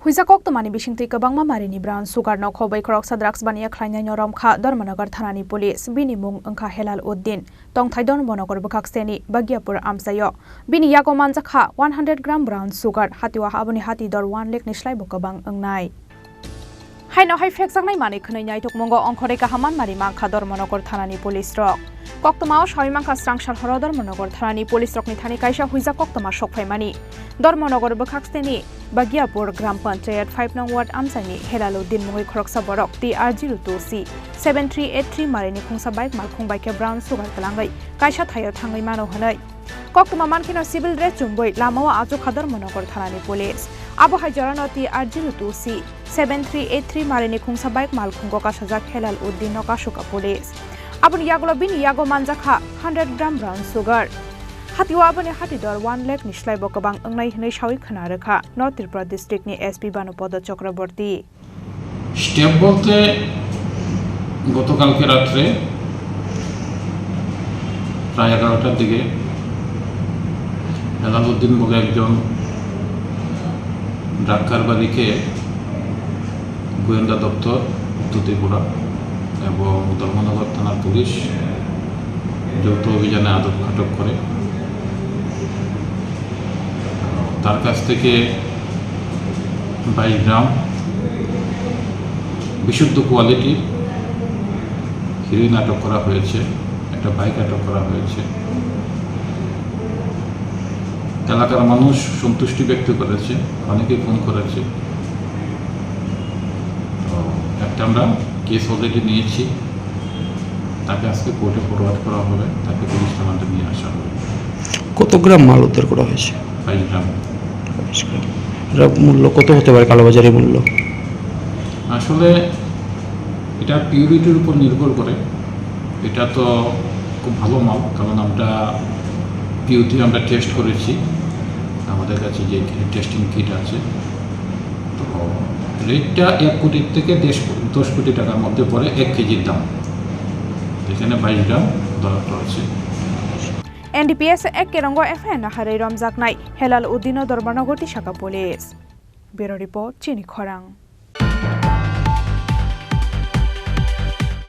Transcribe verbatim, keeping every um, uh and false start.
Puisa koktwmani bisingtwi kwbangma marini brown sugar no khobwi khoroksa drugs baniya khlainaino romkha Dharmanagar thanani police. Bini mung wngkha Helal Uddin, tongthai Dharmanagar bwkhakseni Bagiapur amchaio. Bini yago manjakha one hundred gram brown sugar, hatio aboni hati dor one lakh ni slaibo kwbang wngnai. Haino hai phekjaknai manwi khwnwi naithokmungo ongkhorwi kaham manmari mankha Dharmanagar thanani police rok. Koktwmao sawi mankha srangsa horo Dharmanagar thanani police rokni thani kaisa huijak koktwma sokphaimani. Dharmanagar bwkhakseni Bagiapur Gram Panchayat five nong ward amchaini Helal Uddin mungwi khoroksa borok T R zero two C seven three eight three marini khungsa bike malkhung bai khe brown sugar kwlangwi kaisa thaio thangwi mano hwnwi koktwma mankheno civil dress chumwi lamao achukha Dharmanagar thanani police. Abo hai jorano T R zero two C seven three eight three marini khungsa bike malkhungo kasajak Helal Uddin no kasukha police. Aboni yagulo bini yago manjakha hundred gram brown sugar. Hatio aboni hati dor one lakh ni slaibo kwbang wngnai hwnwi sawi khna rwkha North Tripura district ni S P Bhanupada Chakraborty. Step বলতে গতকালকে রাত্রে প্রায় এগারোটার দিকে হেলাল উদ্দিন বলে একজন ড্রাগ কারবারিকে গোয়েন্দা দপ্তর উত্তর ত্রিপুরা এবং ধর্মনগর থানার পুলিশ যৌথ অভিযানে আটক আটক করে। তার কাছ থেকে বাইশ গ্রাম বিশুদ্ধ কোয়ালিটি হিরোইন আটক করা হয়েছে, একটা বাইক আটক করা হয়েছে। এলাকার মানুষ সন্তুষ্টি ব্যক্ত করেছে, অনেকে ফোন করেছে। তো একটা আমরা কেস অলরেডি নিয়েছি, তাকে আজকে কোর্টে ফরওয়ার্ড করা হবে, তাকে পুলিশ রিমান্ডে নিয়ে আসা হবে। কত গ্রাম মাল উদ্ধার করা হয়েছে? বাইশ গ্রাম। বাইশ গ্রাম। এটার মূল্য কত হতে পারে কালোবাজারি মূল্য? আসলে এটা পিউরিটির উপর নির্ভর করে। এটা তো খুব ভালো মাল, কারণ আমরা পিউরিটি আমরা টেস্ট করেছি, আমাদের কাছে যে টেস্টিং কিট আছে। তো রেটটা এক কোটি থেকে দেড়, দশ কোটি টাকার মধ্যে পড়ে এক কেজির দাম, যেখানে বাইশ গ্রাম ধরা পড়েছে। N D P S ek kerongo F I R no harwi romjaknai Helal Uddin no Dharmanagar tisaka police. Bureau report, Chini Khorang.